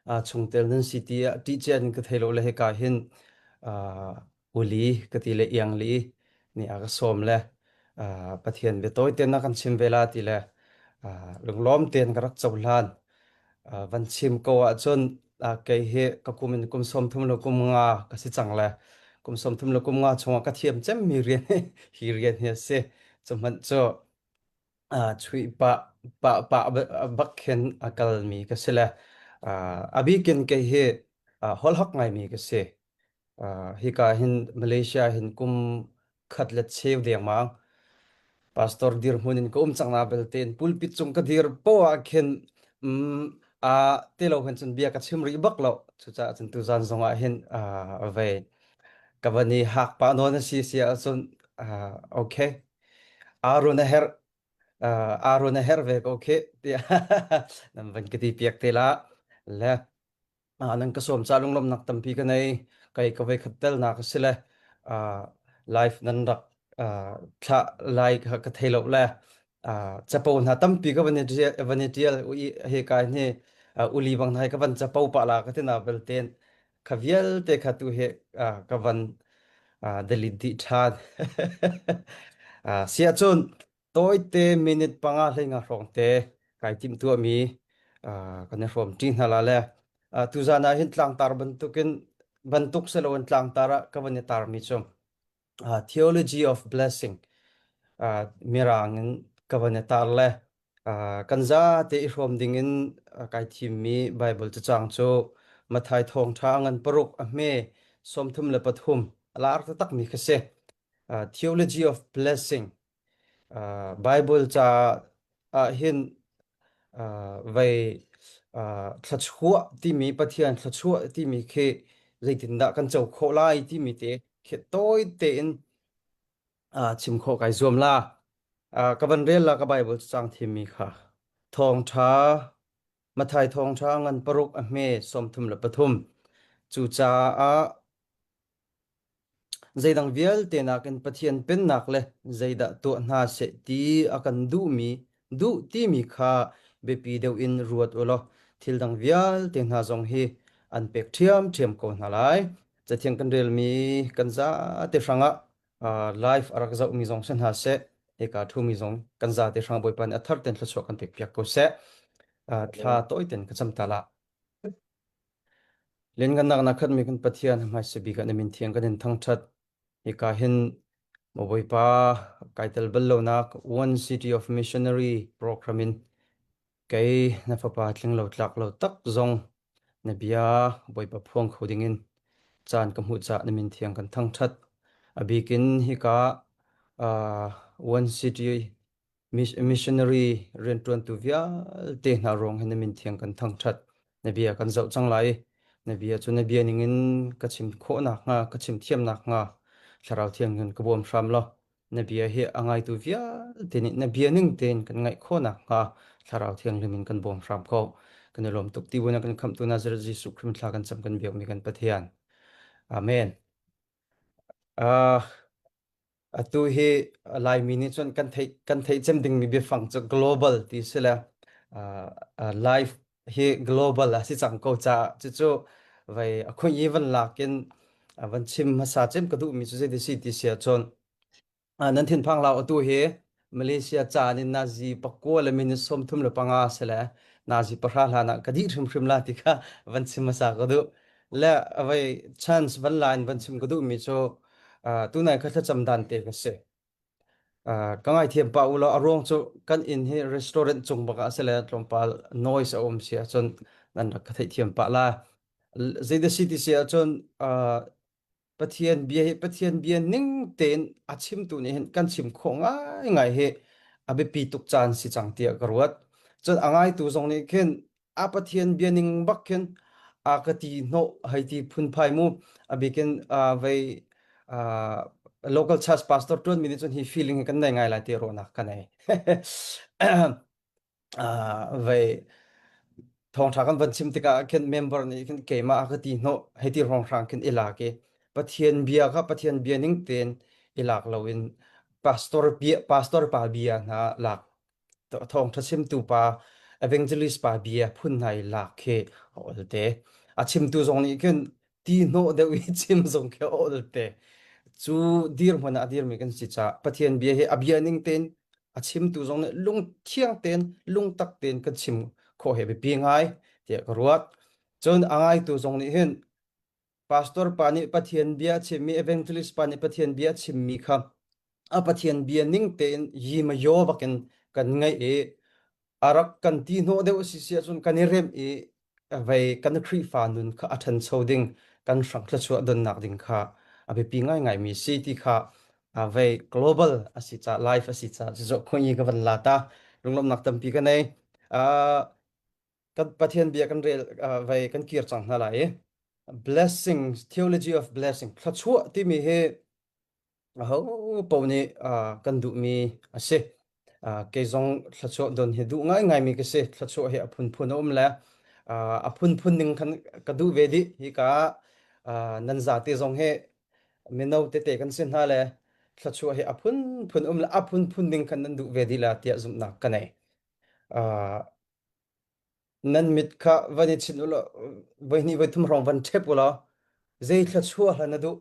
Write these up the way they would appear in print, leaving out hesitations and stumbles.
Chungtel nan si ti ah ṭih cian ka thei lo le hika hin uli ka ti le iangli nih a ka sawm le Pathian bia tawi tein na kan chim ve la ti le lunglawm tein ka rak cohlan. Van chim ko ahcun kei hi ka kum in kum 30 le kum nga ka si cang le kum 30 le kum nga chungah ka thiam cemmi rian hi rian hi a si. Cu hmanh cu chuih pah pah pah bak khin a kalmi ka si le a bikin kei hi holhak ngaimi ka si. Hika hin Malaysia hin kum khat le cheu dengmang pastor dirhmun in ka um cang na belte in pulpit cung ka dir poah ah khin mm, a te lo hin cun bia ka chim rih bak lo cucaah cun tuzan zong ah hin vei ka van i hak pah nawn a si si ahcun okay Aaron a herh Aaron a herh ve ko khi tiah nan van ka ti piak te la le nan ka sawm ca lunglawmnak tampi ka nei kai ka voi khat tel nak a si le live nan rak thlah lai kha ka thei lo le capo hna tampi ka van i van i tial he kai ni uli bang hna ka van capo pa la ka tina belten kha vialte kha tu he ka van delete dih ṭhan. Siah cun tawite minute panga hlei nga hrawng te kai timhtuahmi kan i hrawm ṭi hna la le tuzan ah hin tlangtar bantukin bantuk siloin tlangtar ah ka van i tarmi cu theology of blessing mirang in ka van i tar le kan zate i hrawm dingin kai thimmi Bible cacang cu Matthai thawngṭha ngan paruk a hme 33 a lar taktakmi kha si. Theology of blessing Bible ca ah hin vei thluachuah timi Pathian thluachuah timi khi zeitindah kan co khawh lai timi te khi tawi tein chim khawh kai zuam la. Ka van rel la ka Bible cang thimmi kha. Thawngṭha Matthai thawngṭha ngan paruk a hme 33. Cucaah zeidang vialte nakin Pathian pennak le zeidah tuah hna seh ti a kan duhmi duh timi kha biapi deuh in ruat u law thil dang vialte hna zong hi an pek ṭhiamṭhiam ko hna lai. Cathiang kan relmi kan zate hrangah live a rak zohmi zong si hna seh hika ṭhumi zong kan zate hrang Bawipa nih a thar ten thluachuah kan pek piak ko seh. Thla tawi ten ka cam ta la. Lianngannak na khatmi kan Pathian hmaisa bik ah na min thiang kan in thangṭhat. Hika hin maw Bawipa kai tel bal lonak One City of Missionary program in Kei na fapa tling lo tlak lo tak zong na bia Bawipa phuang kho dingin caan ka hmuh caah na min thiang kan thangṭhat. A bik in hika uh, One City missionary rianṭuantu vialte hna ruang hin na min thiang kan thangṭhat. Na bia kan zoh cang lai. Na bia cu na bia ningin ka chim khawh nakhnga, ka chim thiam nakhnga Thlarau Thiang in ka bawm hram law Na bia hi a ngaitu vialte nih na bia ning tein kan ngaih khawh nakhnga Thlarau Thianghlim in kan bawm hram ko. Kan i lawm tuk ti buin a kan khamhtu Nazareth Jesuh Khrih thla kan cam kan biakmi kan Pathian. Amen. Uh, atu hi Laimi nih cun kan theih kan theih cem dingmi biafang cu global ti si le uh, uh, life hi global a si cang ko caah cucu vei a khun i van lak in van chim hmasa cem ka duhmi cu zei si ti si ahcun nan thinphang lau atu hi Malaysia caan in nazi pakua le minute 35 se le nazi pahra hlan ah ka dih hrimhrim la ti kha van chim hmasa ka duh le vei chance van la in van chim ka duhmi cu tunai kha thlacam dan te ka si Ka ngaithiam pah u law a ruang cu kan inn hi restaurant cung bak ah a si le tlawmpal noise a um si ahcun nan rak ka theihthiam pah la. Zeidah si ti si ahcun Pathian bia hi Pathian bia ning tein a chimtu nih hin kan chim khawh ngaingai hi a biapi tuk caan si cang tiah ka ruat. Cun a ngaitu zong nih khin a Pathian bia ning bak khin a ka ti hnawh hei ti phunphai mu a bikin vei local church pastor tuan mi nih cun hi feeling hi kan nei ngai lai ti ruahnak ka nei vei thawngtha kan van chim tikah khin member nih khin keimah a ka ti hnawh hei ti hrawnghrang khin i lak i Pathian bia kha Pathian bia ning tein i lak loin pastor bia pastor pa bia hna lak thawngṭha chimtu pa Evangelist pa bia phun hna i lak khi a ol te. A chimtu zong nih khin ti hnawh deuh i chim zong khi a ol te. Cu dirhmun ah a dirmi kan si caah Pathian bia hi a bia ning tein a chimtu zong nih lungthiang tein lungtak tein kan chim khawh hi a biapi ngai tiah ka ruat. Cun a ngaitu zong nih hin pastor pa nih Pathian bia a chimmi, evangelist pa nih Pathian bia a chimmi kha a Pathian bia ning tein yimayo bakin kan ngaih i a rak kan ti hnawh deuh si si ahcun kan i remh i vei kan Khrihfa nun kha a ṭhancho ding kan hrang thluachuah donnak ding kha a biapi ngaingaimi si ti kha vei global a si ca life a si ca cucu khuai ka van la ta lunglawmhnak tampi ka nei. Kan Pathian bia kan rel vei kan kir cang hna lai i blessing theology of blessing thluachuah timi hi aho paoh nih kan duhmi a si. Kei zong thluachuah don hi duh ngaingaimi ka si. Thluachuah hi a phunphun a um le a phunphun ning khan ka duh ve dih. Hika nan zate zong hi mino tete kan si hna le thluachuah hi a phunphun um le a phunphun ning khan nan duh ve dih la tiah zumhnak ka nei. Nan mit kha van i chinh u law voi hnih voi thum hrawng van ṭhep u law zei thluachuah hlah na duh.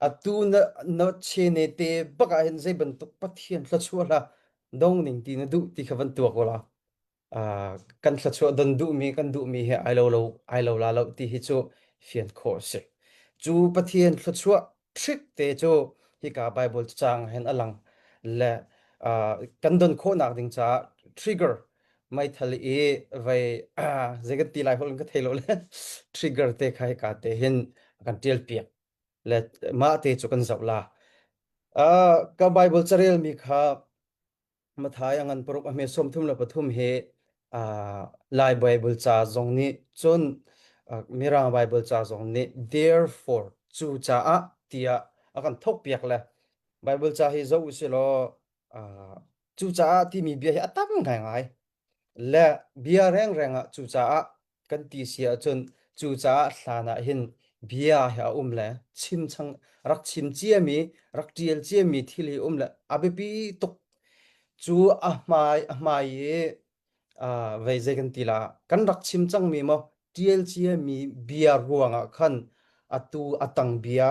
Atu na na chene te bak ah hin zei bantuk Pathian thluachuah hlah dong ning ti na duh ti kha van tuak u law kan thluachuah don duhmi kan duhmi he ai lo lo ai lo la lo ti hi cu fian khawh a si. Cu Pathian thluachuah trick te cu hika Bible cacang hin a lang le kan don khawhnak ding caah trigger meithal i vei zei kan ti lai holh in ka thei lo le trigger te kha hika te hin kan tial piak le mah te cu kan zoh la. Ka Bible carel mi kha Mathai a ngan paruk a hme 33 hi Lai Bible ca zong nih cun Mirang Bible ca zong nih therefore cu caah tiah a kan thok piak le Bible ca hi zoh usih law cu caah timi bia hi a tam ngaingai. Le bia rengreng ah cucaah kan ti si ahcun cucaah hlan ah hin bia hi a um le chim chang rak chim ciami rak ṭial ciami thil hi um le a biapi tuk cu a hmai a hmai i vei zei kan ti la kan rak chim cangmi maw ṭial ciami bia ruangah khan atu a tang bia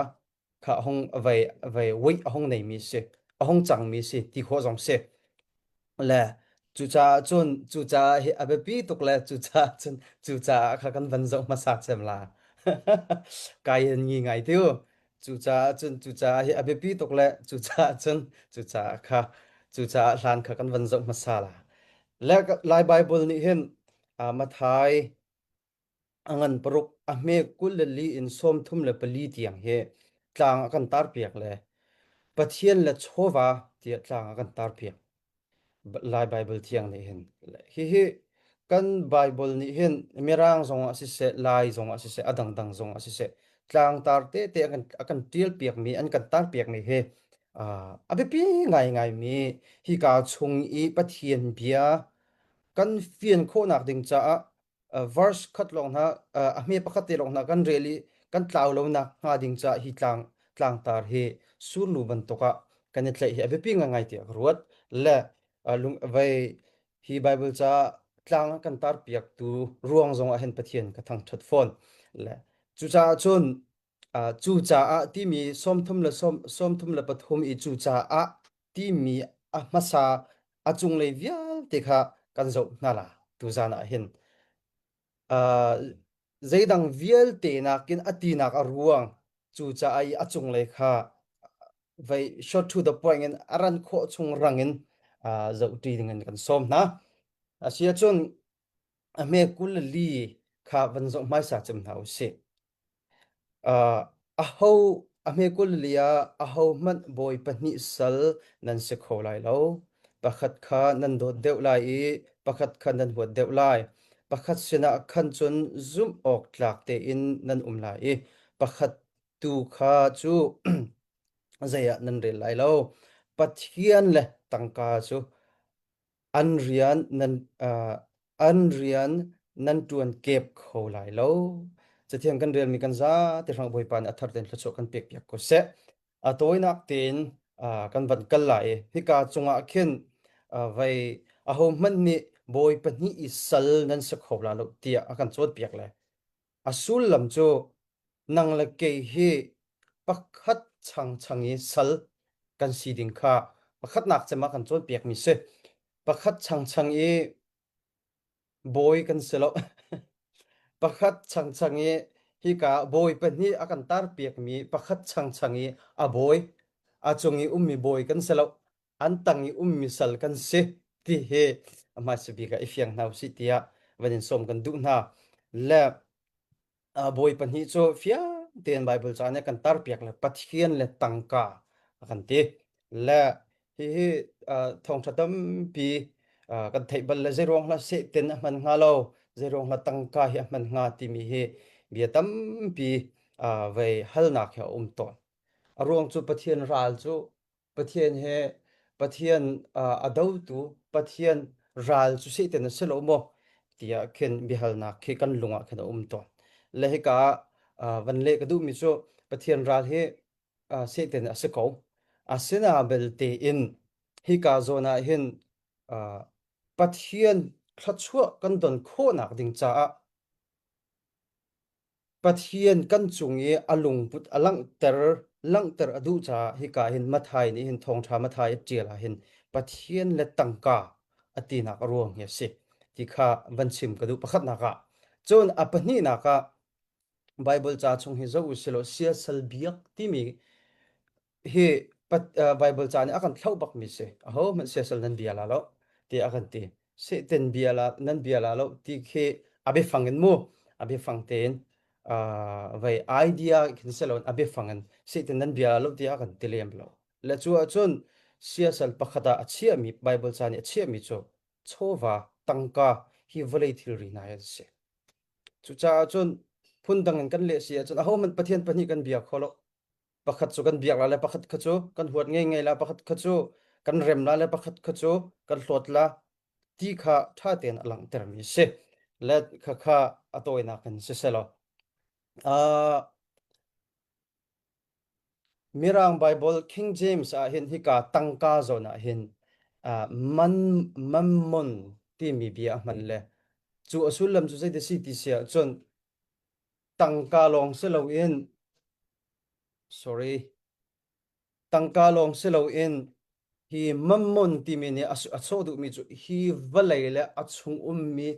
kha a hung vei vei wei a hung neimi si a hung cangmi si ti khawh zong si le cucaah cun cucaah hi a biapi tuk le cucaah cun cucaah kha kan van zoh hmasa cem la kai an ngi ngai tiu cucaah cun cucaah hi a biapi tuk le cucaah cun cucaah kha cucaah hlan kha kan van zoh hmasa la le Lai Bible nih hin Mathai A ngan paruk, a hme 24 in 34 tiang hi tlang a kan tarpiak le Pathian le chawva tiah tlang a kan tarpiak. Lai Baibal thiang nih hin. Hihi kan Baibal nih hin Mirang zong ah siseh, Lai zong ah siseh, a dangdang zong ah siseh, tlangtar tete a kan, a kan ṭial piakmi, an kan tar piakmi hi a biapi ngaingaimi hika chung i Pathian bia kan fian khawhnak ding caah verse khat lawng hna a hme pakhat te lawng hna kan rel i kan tlau lo nak hnga ding caah hi tlang tlangtar hi surlu bantuk ah kan i tlaih hi a biapi ngai tiah ka ruat le lung vei hi Bible ca tlang kan tar piak tu ruang zong ah hin Pathian ka thangthat fawn le cucaah cun cucaah timi sawmthum le sawm 33 i cucaah timi a hmasa a cunglei vialte kha kan zoh hna la tuzan ah hin. Zeidang vialte nakin a tinak a ruang cucaah i a cunglei kha vei short to the point in a ran khawh chung rang in zohṭi ding in kan sawm hna. Asiahcun a hme 24 kha van zoh hmaisa cem hna u sih. Aho a hme 24 ah ahohmanh bawi pahnih sal nan si kho lai lo. Pakhat kha nan dawt deuh lai i pakhat kha nan huat deuh lai. Pakhat sinah khan cun zumh awk tlak tein nan um lai i pakhat tu kha cu zei ah nan rel lai lo. Pathian le tangka cu an rian nan an rian nan ṭuan kep kho lai lo. Cathiang kan relmi kan zate hrang Bawipa nih a thar tein thluachuah kan pek piak ko seh. A tawinak tein kan van kal lai i hika cungah khin vei ahohmanh nih Bawi pahnih i sal nan si kho la lo tiah a kan cawnpiak le a sullam cu nang le kei hi pakhat changchang i sal kan si ding kha pakhatnak cem ah kan cawnpiakmi si. Pakhat changchang i bawi kan si lo. Pakhat changchang i hika bawi pahnih a kan tarpiakmi pakhat changchang i a bawi a cung i ummi bawi kan si lo. An tang i ummi sal kan si ti hi a hmaisa bik ah i fiang hna usih tiah van in sawm kan duh hna. Le bawi pahnih cu fiang tein Baibal ca nih a kan tarpiak le Pathian le tangka a kan ti. Le hihi thawngṭha tampi kan theih bal le zeiruang hlah sehten a hman hnga lo, zeiruang hlah tangka hi a hman hnga timi hi bia tampi vei halnak hi a um tawn. A ruang cu Pathian ral cu Pathian he Pathian a dotu Pathian ral cu Satan a si lo maw tiah khin biahalnak khi kan lung ah khin a um tawn. Le hika ah van leh ka duhmi cu Pathian ral hi Satan a si ko. Asina belte in hika zawn ah hin Pathian thluachuah kan don khawhnak ding caah Pathian kan cung i a lungput a langhter langhter a duh caah hika hin Matthai nih hin thawngṭha Matthai a ṭial ah hin Pathian le tangka a tinak a ruang hi a si ti kha van chim ka duh pakhatnak ah. Cun a pahnihnak ah Baibal ca chung hi zoh u silaw siasal biak timi hi Baibal ca nih a kan thlauh bakmi si. Ahohmanh siasal nan bia la lo tiah a kan ti. Satan bia la nan bia la lo ti khi a biafang in mu a biafang tein vei idea khin si loin a biafang in Satan nan bia la lo tiah a kan ti lem lo. Le cu ahcun siasal pakhat ah a chiahmi Baibal ca nih a chiahmi cu chawva tangka hi vawlei thilri hna hi an si. Cucaah cun phundang in kan leh si ahcun ahohmanh Pathian pahnih kan bia kho lo. Pakhat cu kan biak la le pakhat kha cu kan huat ngei la pakhat kha cu kan rem la le pakhat kha cu kan hlawt la ti kha ṭha tein a langhtermi a si. Le kha kha a tawinak in siselaw. Uh, Mirang Bible King James ah hin hika tangka zawn ah hin uh, man mammon timi bia a hman le cu a sullam cu zeiti si ti si ahcun tangka lawng si loin sorry tangka lawng si loin hi mammon timi nih a sawh duhmi cu hi vawlei le a chung ummi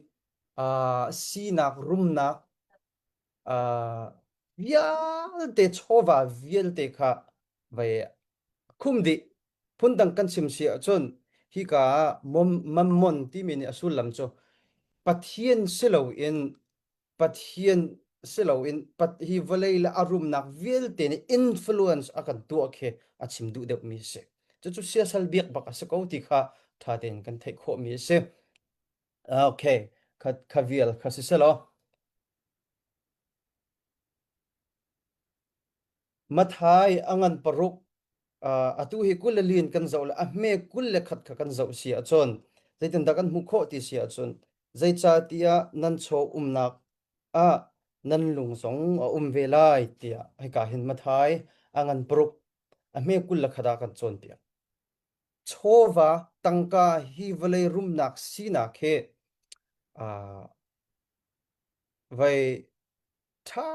uh, sinak rumnak uh, vialte chawva vialte kha vai khum dih phundang kan chim si ahcun hika ah mammon timi nih a sullam cu Pathian si loin Pathian si loin hi vawlei le a rumnak vialte nih influence a kan tuah khi a chim duh deuhmi a si. Cucu siasal biak bak a si ko ti kha ṭha tein kan theih khawhmi a si. Okay, kha, kha vial kha si selaw. Mathai a ngan paruk atu hi 20 le lin kan zoh le a hme 21 kha kan zoh si ahcun zeitindah kan hmuh khawh ti si ahcun zeicahtiah nan chaw umnak ah nan lung zong a um ve lai tiah hika hin Mathai a ngan paruk a hme 21 ah kan cawnpiak. Chawva tangka hi vawlei rumnak sinak hi vei ṭha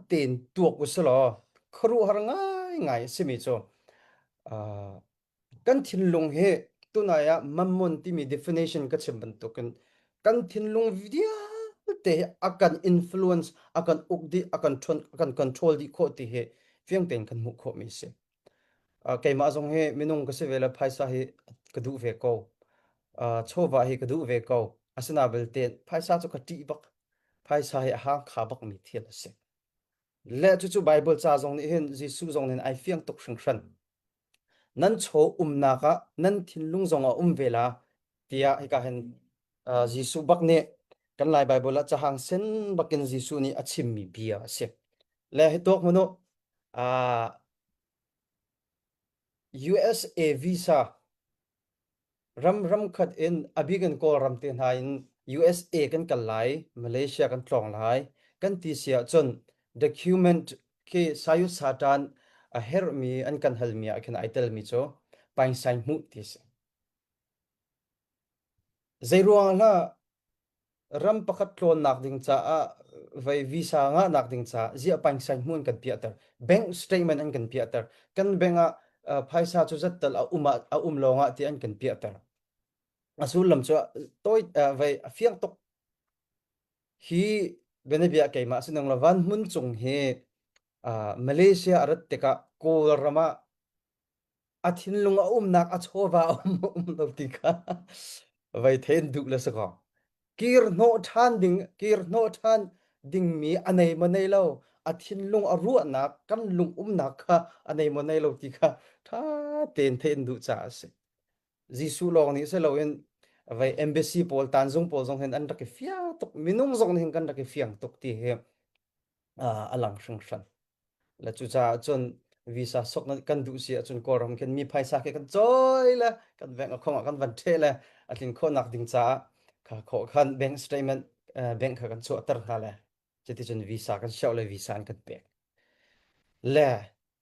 tein tuak u silaw khuaruahhar ngaingai a simi cu uh, kan thinlung hi tunai ah mammon timi definition ka chim bantukin kan thinlung vialte hi a kan influence a kan uk dih a kan ṭhon a kan control dih khawh ti hi fiang tein kan hmuh khawhmi a si. Uh, keimah zong hi minung ka si ve le phaisa hi ka duh ve ko. Uh, chawva hi ka duh ve ko. Asina belte phaisa cu ka ṭih bak. Phaisa hi a hang kha bakmi thil a si. Le cucu Bible ca zong nih hin Jesuh zong nih ai fiang tuk hringhran. Nan chaw umnak ah nan thinlung zong a um ve la tiah hika hin uh, Jesuh bak nih kan Lai Bible ah cahang sen bakin Jesuh nih a chimmi bia a si. Le hi tuak munu uh, USA visa Ram ramkhat in a bik in Kawlram te hna in USA kan kal lai, Malaysia kan tlawng lai kan ti si ahcun document khi sayut satan a herhmi an kan halmi ah khin ai telmi cu paingsaing hmuh ti a si. Zeiruang hlah ram pakhat tlawnnak ding caah vei visa ngahnak ding caah ziah pangsai hmun kan piahter. Bank statement an kan piahter. Kan bank ah phaisa cu zat tal a um ah a um lawng ah ti an kan piahter. A sullam cu toi vei a fiang tuk. Hi bianabia keimah sinang la van hmun cung hi Malaysia a rat tikah Kawlram ah a thinlung a umnak a chawva a um um lo ti kha vai then duh le sakaw kir hnawh ṭhan ding kir hnawh ṭhan dingmi a nei maw nei lo a thinlung a ruahnak kan lung umnak kha a nei maw nei lo ti kha ṭha tein thein duh caah a si Jesuh lawng nih si loin vai embassy pawl tanzung pawl zong hin an rak i fiang tuk minung zong nih hin kan rak i fiang tuk ti hi a lang hringhran. Le cucaah cun visa sok kan duh si ahcun Kawlram khin mi phaisa khi kan cawi le kan bank account ah kan van ṭheh le a tlin khawhnak ding caah kha khawh khan bank statement bank kha kan chuahter hna le cuticun visa kan sioh le visa an kan pek. Le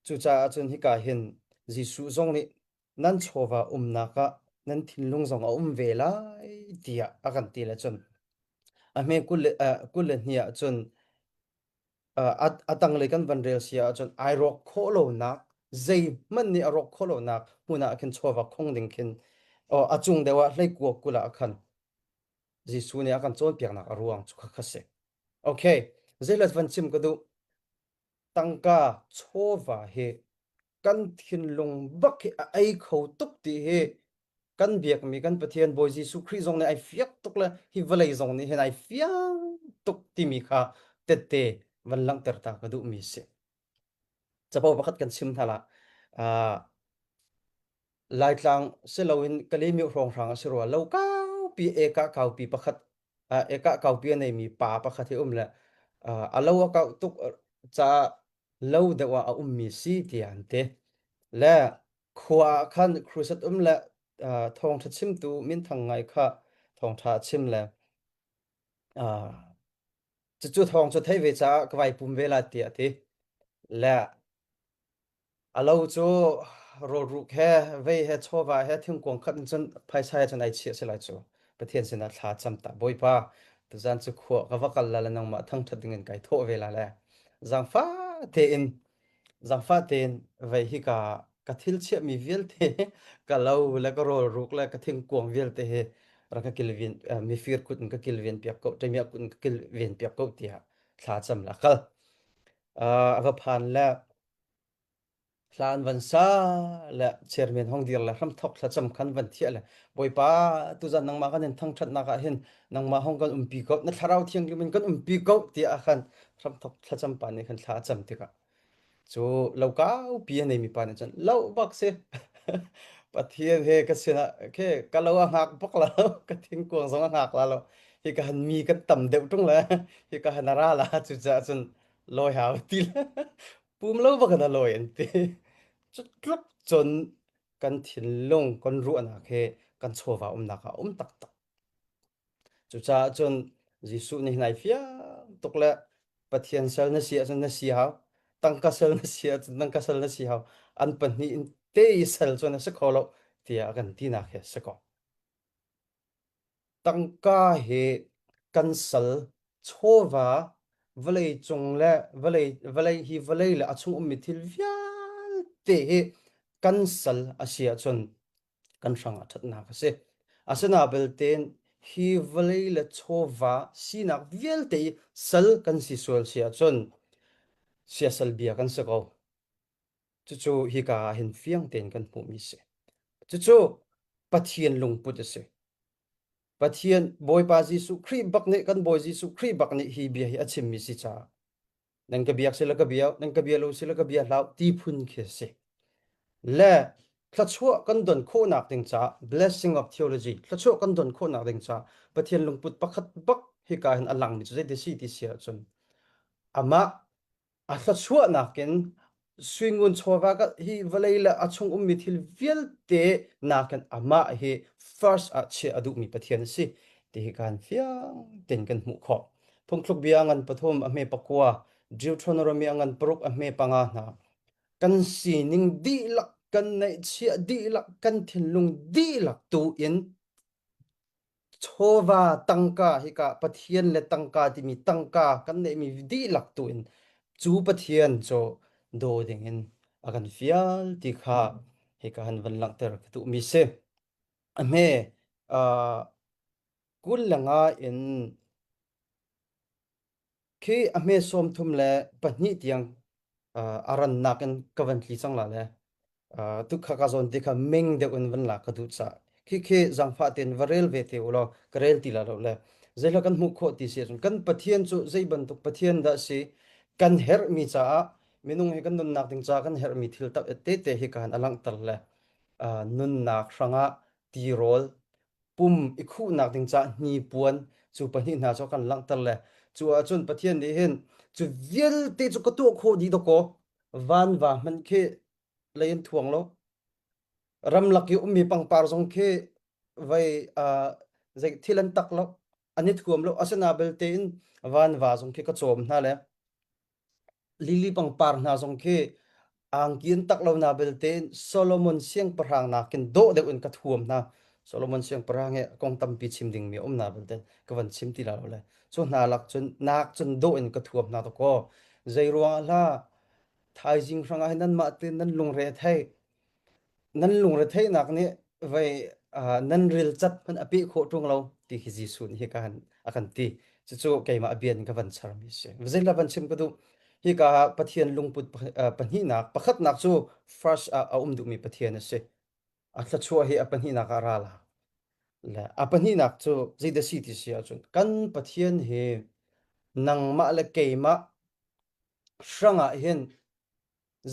cucaah cun hika hin Jesuh zong nih nan chawva umnak ah nan thinlung zong a um ve lai tiah a kan ti le cun a hme 22 ah cun a tanglei kan van rel si ahcun ai rawk khawh lonak zeihmanh nih a rawk khawh lonak hmun ah khin chawva khong ding khin a cung deuh ah hleikua 20 ah khan Jesuh nih a kan cawnpiaknak a ruang cu kha si. Okay, zeilat van chim ka duh tangka chawva hi kan thinlung bak hi a ei kho tuk ti hi kan biakmi kan Pathian Bawi Jesuh Khrih zong nih ai fiak tuk le hi vawlei zong nih hin ai fiang tuk timi kha tette van langhter ta ka duhmi si. Capo pakhat kan chim hna la. Uh, Laitlang siloin Kalymyo hrawnghrang a si rua lo kaupi eka kaupi pakhat uh, eka kaupi a neimi pa pakhat hi um le uh, a lo a kau tuk caah lo deuh ah a ummi si tiah an ti. Le khua ah khan crusade um le uh, thawngṭha chimtu minthang ngai kha thawngṭha a chim le uh, cucu thawng cu thei ve caah ka vai pum ve la tiah a ti. Le A lo cu rawlruk he vei he chawva he thingkuang khat in cun phaisa he cun ai chiah si lai cu. Pathian sinah thla cam ta Bawipa tuzan cu khua ka va kal la le nangmah thangṭhat dingin kai thawh ve la le zaangfah tein zaangfah tein vei hi ka ka thil chiahmi vialte ka lo le ka rawlruk le ka thingkuang vialte hi rak ka kilven mifir kut in ka kilven piak ko ṭemiah kut in ka kilven piak ko tiah thla cam la kal a va phan le Hla an van sa le chairman hong dir le hramthok thlacam khan van thiah le Bawipa tuzan nangmah kan in thangṭhatnak ah hin nangmah hong kan umpi ko na thlarau thianghlim in kan umpi ko tiah khan hramthok thlacam pa nih khan thla a cam tikah cu lo kaupi a neimi pa nih cun lo bak si Pathian he ka sinah ke ka lo a hngak bak la lo ka thingkuang zong a hngak la lo hi ka han mi kan tam deuh ṭung le hi ka han ra la cucaah cun lawi hau ti le pum lo bak in a lawi an ti. Cu tluk cun kan thinlung kan ruahnak hi kan chawva umnak ah a um taktak. Cucaah cun Jesuh nih nai fiang tuk le Pathian sal na si ahcun na si hau, tangka sal na si ahcun tangka sal na si hau. An pahnih in te i sal cu na si kho lo tiah a kan tinak hi a si ko. Tangka hi kan sal, chawva, vawleicung le vawlei, vawlei hi vawlei le a chung ummi thil vialte hi kan sal a si ahcun kan hrang a ṭhatnak a si. Asinain belte hi vawlei le chawva sinak vialte i sal kan si sual si ahcun siasal bia kan si ko. Cucu hika ah hin fiang tein kan hmuhmi a si. Cucu Pathian lungput a si. Pathian Bawipa Jesuh Khrih bak nih kan Bawi Jesuh Khrih bak nih hi bia hi a chimmi si caah nan ka biak sila ka bia nan ka bia lo sila ka bia hlah ti phun khi a si. Le thluachuah kan don khawhnak ding caah blessing of theology thluachuah kan don khawhnak ding caah Pathian lungput pakhat bak hika hin a langmi cu zeiti si ti si ahcun amah A thluachuahnak in suingun chawva hi vawlei le a chung ummi thil vialte nakin amah hi first ah chiah a duhmi Pathian a si ti hi kan fiang tein kan hmuh khawh. Phungthluk bia ngan pathum a hme pakua, Deuteronomy a ngan paruk a hme panga hna. Kan sining dihlak, kan neihchiah dihlak, kan thinlung dihlak tu in Chawva tangka hika Pathian le tangka timi tangka kan neihmi dihlak tu in cu Pathian cu daw dingin a kan fial ti kha hika han van langhter ka duhmi si. A hme uh, 25 in Khi a hme 32 tiang a rannak in ka van tli cang la le tukha ka zawn ti kha meng deuh in van lak ka duh ca khi khi zangfah tein va rel ve te u law ka rel ti la lo le zeihla kan hmuh khawh ti si ahcun kan Pathian cu zei bantuk Pathian dah si kan herhmi caah minung hi kan nunnak ding caah kan herhmi thil tak te te hi ka han a langhter le nunnak hrangah tirawl pum i khuhnak ding caah hnipuan cu pahnih hna cu kan langhter le cu ahcun Pathian nih hin cu vialte cu ka tuah khawh dih dawkaw vanva hmanh khi lei in thuang lo ramlak i ummi pangpar zong khi vei uh, zei thil an tak lo an i thuam lo asina belte in vanva zong khi ka cawm hna le Lily pangpar hna zong khi angki an tak lo na belte Solomon siangpahrang nakin dawh deuh in ka thuam hna. Solomon siangpahrang he kong tampi chim dingmi a um na belte ka van chim ti la lo le. Cu hna lak cun nak cun dawh in ka thuam hna to kaw. Zei ruangah hla thaizing hrangah hin nanmah te nan lungre a thei. Nan lungretheihnak nih vei nan rilcat hmanh a peh khawh ṭung lo ti khi Jesuh nih hika han a kan ti. Cucu keimah a bia in ka van charmi a si. Zeilah van chim ka duh. Hika ah Pathian lungput pahnihnak, pakhatnak cu first ah a um duhmi Pathian a si. A thluachuah hi a pahnihnak ah a ra la. Le a pahnihnak cu zeidah si ti si ahcun kan Pathian hi nangmah le keimah hrangah hin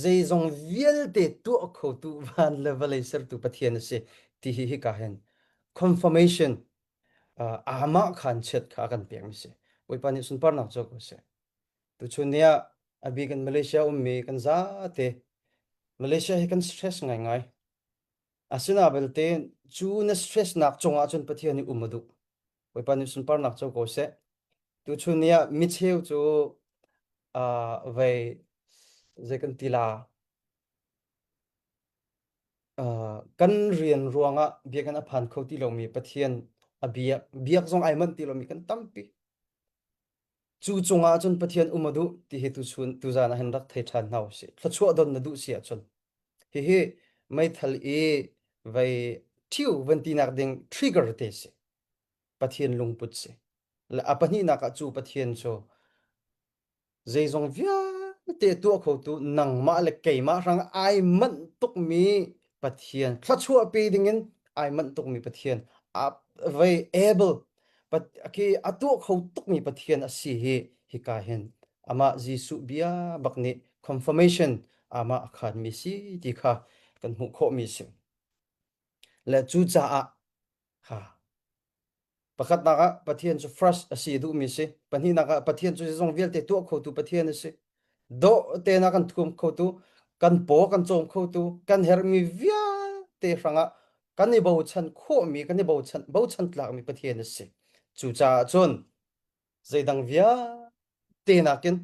zeizong vialte tuah khotu van le vawlei sertu Pathian a si ti hi hika hin confirmation uh, amah khan chiat kha a kan pekmi si Bawipa nih sunparnak cu ko seh tuchun ni ah a bik in Malaysia ummi kan zate Malaysia hi kan stress ngaingai asina belte cu na stress nak cungah cun Pathian nih um a duh Bawipa nih sunparnak co ko seh. Tuchun ni ah micheu cu uh, vei zei kan ti la uh, kan rian ruangah biakinn a phan kho ti lomi Pathian a biak biak zong ai manh ti lomi kan tampi. Cu cungah cun Pathian um a duh ti hi tuchun tuzan ah hin rak thei ṭhan hna usih. Thluachuah don na duh si ahcun hihi meithal i vei ṭhiu van tinak ding trigger te si. Pathian lungput si. Le a pahnihnak ah cu Pathian cu zeizong vialte tuah khotu nangmah le keimah hrang ai manh tukmi Pathian thluachuah pe dingin ai manh tukmi Pathian a vei able khi a tuah kho tukmi Pathian a si hi hika hin amah Jesuh bia bak nih confirmation amah a khanmi si ti kha kan hmuh khawhmi si. Le cucaah Ha. Pakhatnak ah Pathian cu first a si duhmi si. Pahnihnak ah Pathian cu zeizong vialte tuah khotu Pathian a si. Dawh tein a kan thuam khotu, kan paw kan cawm khotu, kan herhmi vialte hrangah kan i bochan khawhmi, kan i bochan, bochan tlakmi Pathian a si. Cucaah cun zeidang vialte te nakin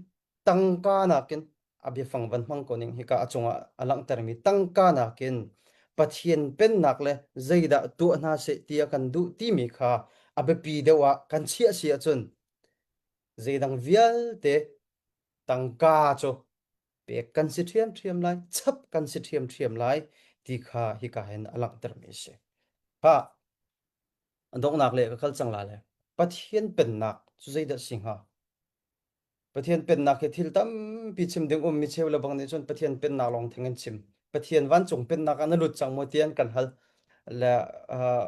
tangka nakin a biafang van hmang ko ning hika a cungah a langhtermi tangka nakin Pathian pennak le zeidah tuah hna seh ti a kan duh timi kha a biapi deuh ah kan chiah si ahcun zeidang vialte tangka cu pek kan si ṭhiamṭhiam lai chap kan si ṭhiamṭhiam lai ti kha hika hin a langhtermi a si. Ha A donghnak le ka kal cang la le Pathian pennak cu zeidah si hnga? Pathian pennak hi thil tampi chim ding um mi cheu le bang nih cun Pathian pennak lawng theng an chim. Pathian vancung pennak ah na lut cang maw ti an kan hal. Le uh,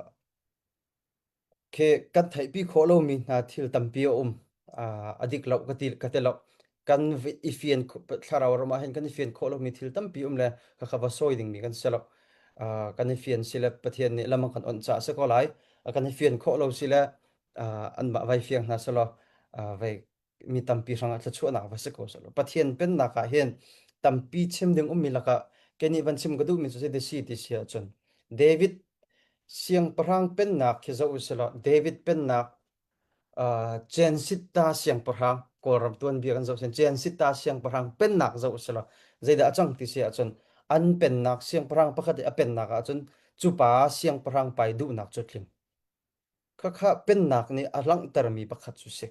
khi kan theihpi khawh lomi hna thil tampi a um. Uh, a dik lo ka ti ka ti lo. Kan i fian thlarau ram ah hin kan i fian khawh lomi thil tampi um le kha kha va sawi dingmi kan si lo. Kan i fian si le Pathian nih lam kan onh caah si ko lai. Kan i fian khawh lo si le anmah vai fiang hna selaw vai mi tampi hrangah thluachuahnak va si ko selaw Pathian pennak ah hin tampi chim ding ummi lakah kenih van chim ka duhmi cu si si ti si ahcun David siangpahrang pennak khi zoh u selaw David pennak Ciansitta siangpahrang Kawlram tuanbia kan zoh sin Ciansitta siangpahrang pennak zoh usila zeidah a cang ti si ahcun an pennak siangpahrang pakhat i a pennak ahcun cu pa siangpahrang pai duhnak cu tling. Khakha pennak nih a langhtermi pakhat cu si.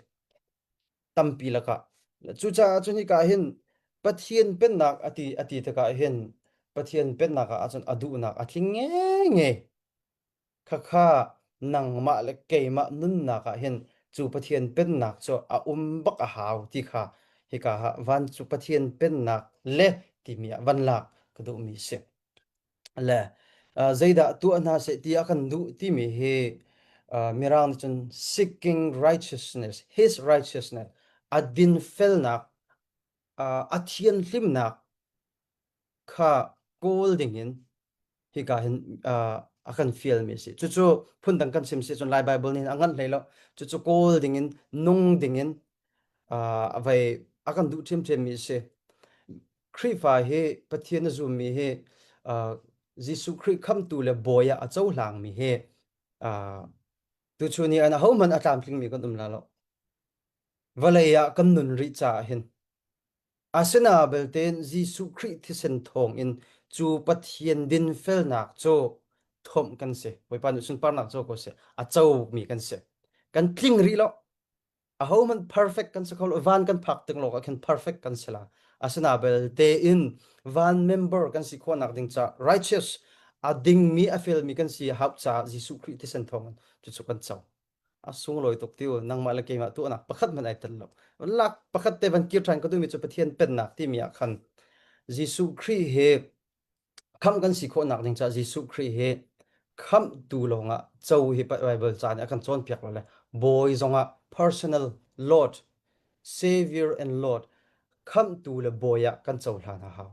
Tampi lakah. Cucaah cun hika hin Pathian pennak a ti tikah hin Pathian pennak ah cun a duhnak a tling ngenge. Khakha nangmah le keimah nunnak ah hin cu Pathian pennak cu a um bak a hau ti kha hika ah van cu Pathian pennak le timi ah van lak ka duhmi si. Le zeidah tuah hna seh ti a kan duh timi hi Mirang nih cun seeking righteousness, his righteousness, a dinfelnak, a thianhlimnak kha kawl dingin hika hin a kan fialmi a si. Cucu phundang kan chim si cun Lai Bible nih a nganh hlei lo. Cucu kawl dingin, nung dingin a vei a kan duh ṭhiamṭhiammi a si. Khrihfa hi Pathian a zummi hi Jesuh Khrih khamtu le bawi ah a cohlangmi hi tuchun ni an ahohmanh a tlamtlingmi kan um la lo. Vawlei ah kan nun rih caah hin asina belte Jesuh Khrih thisen thawngin cu Pathian dinfelnak cu thomh kan si. Bawipa nih sunparnak co ko seh. A comi kan si. Kan tling rih lo. Ahohmanh perfect kan si kho lo. Van kan phak tik lawng ah khin perfect kan si la. Asina belte in van member kan si khawhnak ding ca righteous a dingmi a felmi kan si hau caah Jesuh Khrih thisen thawngin cucu kan co. A sunglawi tuk tiu nangmah le keimah tuahnak pakhat hmanh ai tel lo. Lak pakhat te van kir ṭhan ka duhmi cu Pathian pennak timi ah khan Jesuh Khrih hi khamh kan si khawhnak ding caah Jesuh Khrih hi khamhtu lawngah co hi Bible ca nih a kan cawnpiak lo le bawi zongah personal Lord, Savior and Lord khamhtu le bawi ah kan cohlan a hau.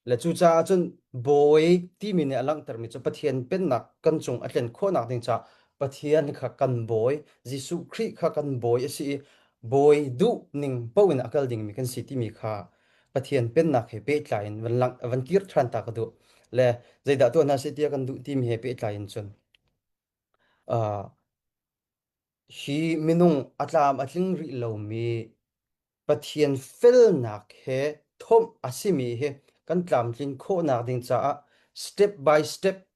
Le cucaah cun bawi timi nih a langhtermi cu Pathian pennak kan cung a tlen khawhnak ding caah Pathian kha kan bawi, Jesuh Khrih kha kan bawi a si i bawi duh ning paoh in a kal dingmi kan si timi kha Pathian pennak he pehtlai in van lang van kir ṭhan ta ka duh. Le zeidah tuah hna seh tiah kan duh timi he pehtlai in cun uh, hi minung a tlam a tling rih lomi Pathian felnak he thomh a simi hi kan tlamtlin khawhnak ding caah step by step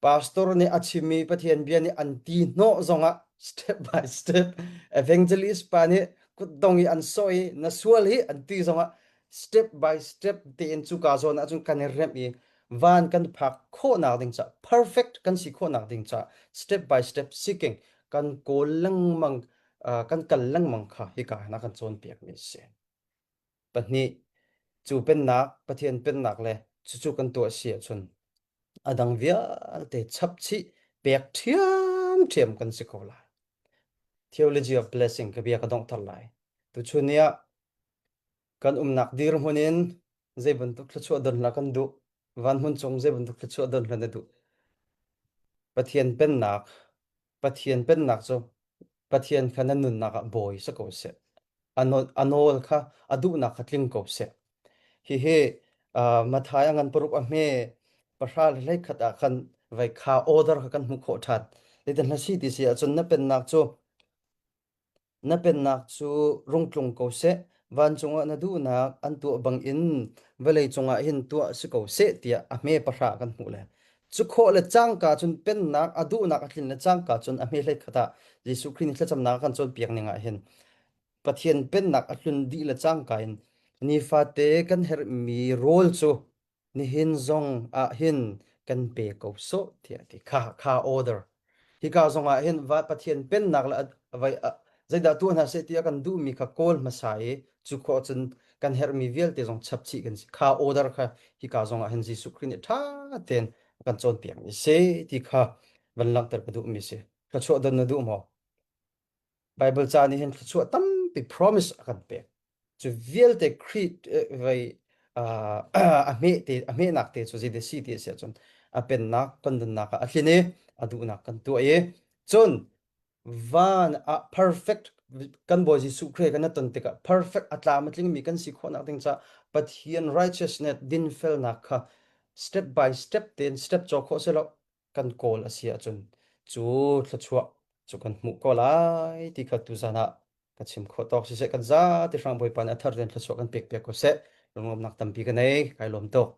Pastor nih a chimmi Pathian bia nih an ti hnawh zongah step by step evangelist pa nih kutdong i an sawh i na sual hi an ti zongah step by step tein cuka zawn ahcun kan i remh i van kan phak khawhnak ding caah perfect kan si khawhnak ding caah step by step seeking kan kawl lengmang kan kal lengmang kha hika hin a kan cawnpiakmi a si. Pahnih, cu pennak, Pathian pennak le cucu kan tuah si ahcun a dang vialte chapchih pek ṭhiamṭhiam kan si ko lai. Theology of Blessing ka bia ka donghter lai. Tuchun ni ah kan umnak dirhmun in zei bantuk thluachuah don hlah kan duh. Van hmun cung zei bantuk thluachuah don hlah na duh. Pathian pennak, Pathian pennak cu Pathian kha na nunnak ah bawi si ko seh. A nawl kha a duhnak kha tling ko seh. Hihi Matthai a ngan paruk a hme pahra le hleikhat ah khan vai kha order kha kan hmuh khawh ṭhan. Zeitin hla si ti si ahcun na pennak cu Na pennak cu rung tlung ko seh, vancung ah na duhnak an tuah bangin vawlei cungah hin tuah si ko seh tiah a hme pahra kan hmuh le cu khawh le cangka cun pennak a duhnak a tlin le cangka cun a hme hleikhat ah Jesuh Khrih nih thlacamnak a kan cawnpiak ning ah hin Pathian pennak a tlun dih le cangka in nifate kan herhmi rawl cu nihin zong ah hin kan pe ko sawh tiah a ti. Kha kha order. Hika zong ah hin va Pathian pennak le vai zeidah tuah hna seh ti a kan duhmi kha kawl hmasa i cu khawh cun kan herhmi vialte zong chap chih kan si. Kha order kha hika zong ah hin Jesuh Khrih nih ṭha tein a kan cawnpiakmi si ti kha van langhter ka duhmi si. Thluachuah don na duh maw? Bible ca nih hin thluachuah tampi promise a kan pek. Cu vialte Khrih vei a hmeh te a hmehnak te cu zeidah si ti a si ahcun a pennak kan nunnak ah a tlin i a duhnak kan tuah i cun van ah perfect kan Bawi Jesuh Khrih kan ton tikah perfect a tlam a tlingmi kan si khawhnak ding caah Pathian righteousness dinfelnak kha step by step tein step caw khawh selaw kan kawl a si ahcun cu thluachuah cu kan hmuh ko lai ti kha tuzan ah ka chim khawh tawk siseh kan za ti hrang Bawipa nih a thar tein thluachuah kan pek piak ko seh lunglawmnak tampi ka nei kai lawm tuk.